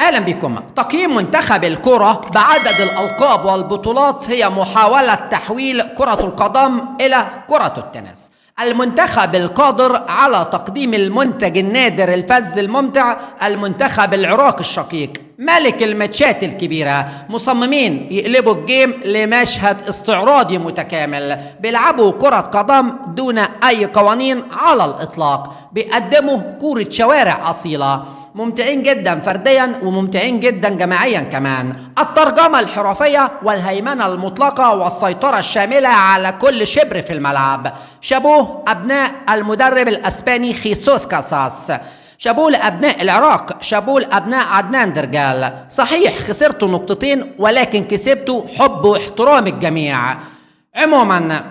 اهلا بكم. تقييم منتخب الكرة بعدد الألقاب والبطولات هي محاولة تحويل كرة القدم إلى كرة التنس. المنتخب القادر على تقديم المنتج النادر الفذ الممتع، المنتخب العراقي الشقيق ملك الماتشات الكبيرة، مصممين يقلبوا ال game لمشهد استعراضي متكامل، بيلعبوا كرة قدم دون أي قوانين على الإطلاق، بيقدموا كرة شوارع أصيلة، ممتعين جدا فرديا وممتعين جدا جماعيا كمان. الترجمة الحرفية والهيمنة المطلقة والسيطرة الشاملة على كل شبر في الملعب. شابوه أبناء المدرب الأسباني خيسوس كاساس، شابوه لأبناء العراق، شابوه لأبناء عدنان درجال. صحيح خسرتوا نقطتين ولكن كسبتوا حب واحترام الجميع. عموما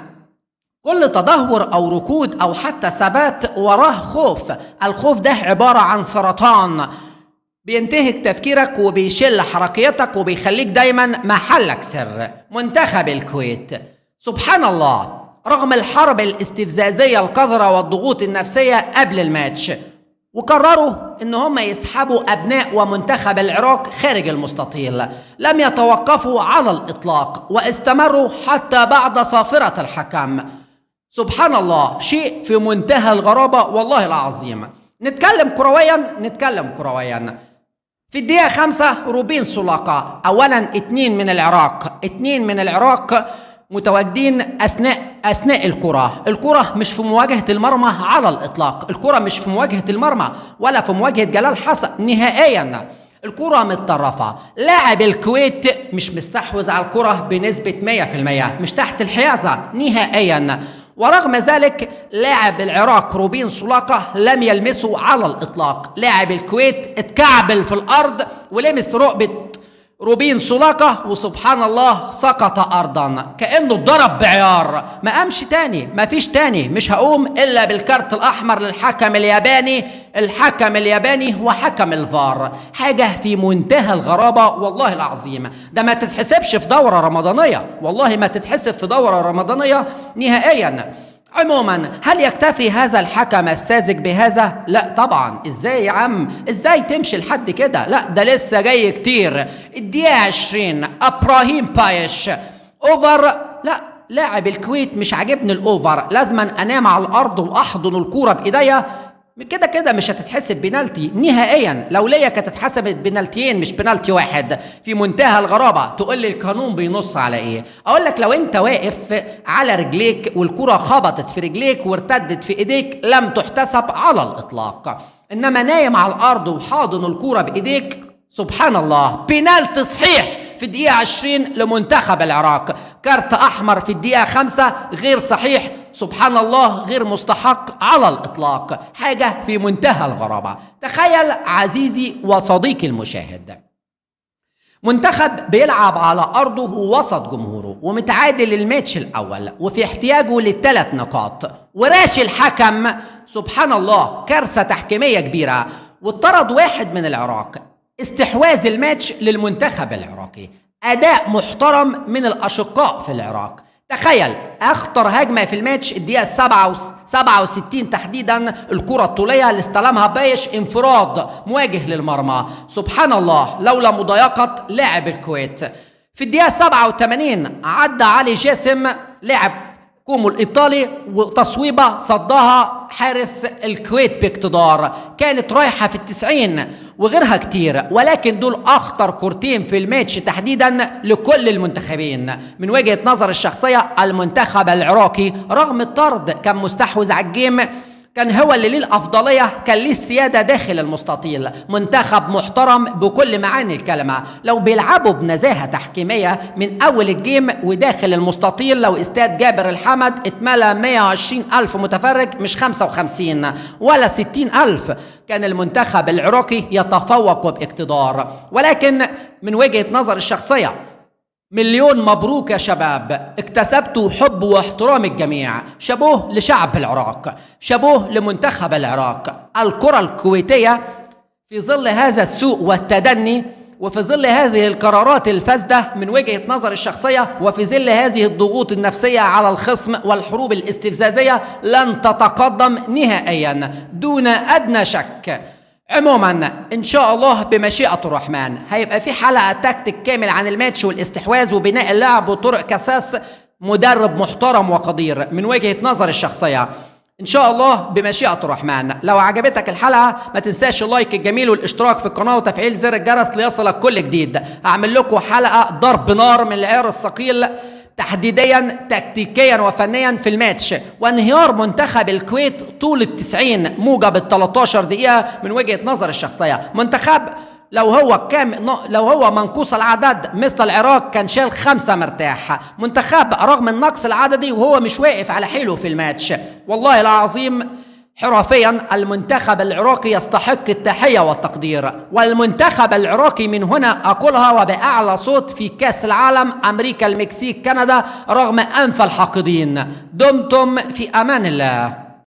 كل تدهور أو ركود أو حتى ثبات وراه خوف. الخوف ده عبارة عن سرطان بينتهك تفكيرك وبيشل حركيتك وبيخليك دايما محلك سر. منتخب الكويت سبحان الله، رغم الحرب الاستفزازية القذرة والضغوط النفسية قبل الماتش، وقرروا ان هم يسحبوا ابناء ومنتخب العراق خارج المستطيل، لم يتوقفوا على الاطلاق واستمروا حتى بعد صافرة الحكم. سبحان الله، شيء في منتهى الغرابة والله العظيم. نتكلم كرويا، نتكلم كرويا. في الدقيقة 5 روبين سولاقا، أولا 2 من العراق، 2 من العراق متواجدين أثناء الكرة. الكرة مش في مواجهة المرمى على الإطلاق، الكرة مش في مواجهة المرمى ولا في مواجهة جلال حسن نهائيا، الكرة متطرفة. لاعب الكويت مش مستحوذ على الكرة بنسبة 100%، مش تحت الحيازة نهائيا، ورغم ذلك لاعب العراق روبين سولاقا لم يلمسه على الإطلاق. لاعب الكويت اتكعبل في الأرض ولمس رقبة روبين سولاقا وسبحان الله سقط أرضا كأنه اتضرب بعيار. ما قامش تاني، ما فيش تاني، مش هقوم إلا بالكارت الأحمر للحكم الياباني، الحكم الياباني وحكم الفار. حاجة في منتهى الغرابة والله العظيم. ده ما تتحسبش في دورة رمضانية، والله ما تتحسب في دورة رمضانية نهائيا. عموما هل يكتفي هذا الحكم الساذج بهذا؟ لا طبعا. ازاي يا عم؟ ازاي تمشي لحد كده؟ لا ده لسه جاي كتير. الدقيقة 20 ابراهيم بايش over. لا لاعب الكويت مش عاجبني ال over، لازما انام على الارض واحضن الكورة بايديا. كده كده مش هتتحسب بنالتي نهائيا، لو ليا كانت اتحسبت بنالتيين مش بنالتي واحد. في منتهى الغرابة. تقول لي القانون بينص على ايه؟ اقول لك لو انت واقف على رجليك والكرة خبطت في رجليك وارتدت في ايديك لم تحتسب على الاطلاق، انما نايم على الارض وحاضن الكرة بايديك سبحان الله بنالتي صحيح في الدقيقة 20 لمنتخب العراق. كارت أحمر في الدقيقة 5 غير صحيح، سبحان الله غير مستحق على الإطلاق. حاجة في منتهى الغرابة. تخيل عزيزي وصديقي المشاهد، منتخب بيلعب على أرضه ووسط جمهوره ومتعادل الماتش الأول وفي احتياجه للثلاث نقاط، وراشي الحكم سبحان الله كارثة تحكيمية كبيرة واتطرد واحد من العراق. استحواذ الماتش للمنتخب العراقي، أداء محترم من الأشقاء في العراق. تخيل أخطر هجمة في الماتش الدقيقة 67 تحديدا، الكرة الطولية اللي استلمها بايش انفراد مواجه للمرمى، سبحان الله لولا مضايقة لاعب الكويت. في الدقيقة 87 عدى علي جاسم لاعب كومو الإيطالي وتصويبة صدها حارس الكويت باقتدار، كانت رايحة في 90 وغيرها كتير، ولكن دول أخطر كورتين في الماتش تحديدا لكل المنتخبين. من وجهة نظر الشخصية المنتخب العراقي رغم الطرد كان مستحوذ على ال game، كان هو اللي ليه الأفضلية، كان ليه السيادة داخل المستطيل. منتخب محترم بكل معاني الكلمة، لو بيلعبوا بنزاهة تحكيمية من أول ال game وداخل المستطيل، لو استاد جابر الحمد اتملى 120 ألف متفرج مش 55 ولا 60 ألف، كان المنتخب العراقي يتفوق باقتدار. ولكن من وجهة نظر الشخصية مليون مبروك يا شباب، اكتسبتوا حب واحترام الجميع. شابوه لشعب العراق، شابوه لمنتخب العراق. الكرة الكويتية في ظل هذا السوء والتدني وفي ظل هذه القرارات الفاسدة من وجهة نظر الشخصية وفي ظل هذه الضغوط النفسية على الخصم والحروب الاستفزازية لن تتقدم نهائيا دون أدنى شك. عموما ان شاء الله بمشيئة الرحمن هيبقى في حلقة تكتيك كامل عن الماتش والاستحواذ وبناء اللعب وطرق كاساس، مدرب محترم وقدير من وجهة نظر الشخصية. ان شاء الله بمشيئة الرحمن. لو عجبتك الحلقة ما تنساش ال like الجميل والاشتراك في القناة وتفعيل زر الجرس ليصلك كل جديد. هعمل لكم حلقة ضرب نار من العيار الثقيل تحديديا تكتيكيا وفنيا في الماتش، وانهيار منتخب الكويت طول 90 موجب 13 دقيقة من وجهة نظر الشخصية. منتخب لو هو منقوص العدد مثل العراق كان شال 5 مرتاح. منتخب رغم النقص العددي وهو مش واقف على حيله في الماتش. والله العظيم حرفيا المنتخب العراقي يستحق التحية والتقدير. والمنتخب العراقي من هنا أقولها وبأعلى صوت في كأس العالم أمريكا المكسيك كندا رغم أنف الحاقدين. دمتم في أمان الله.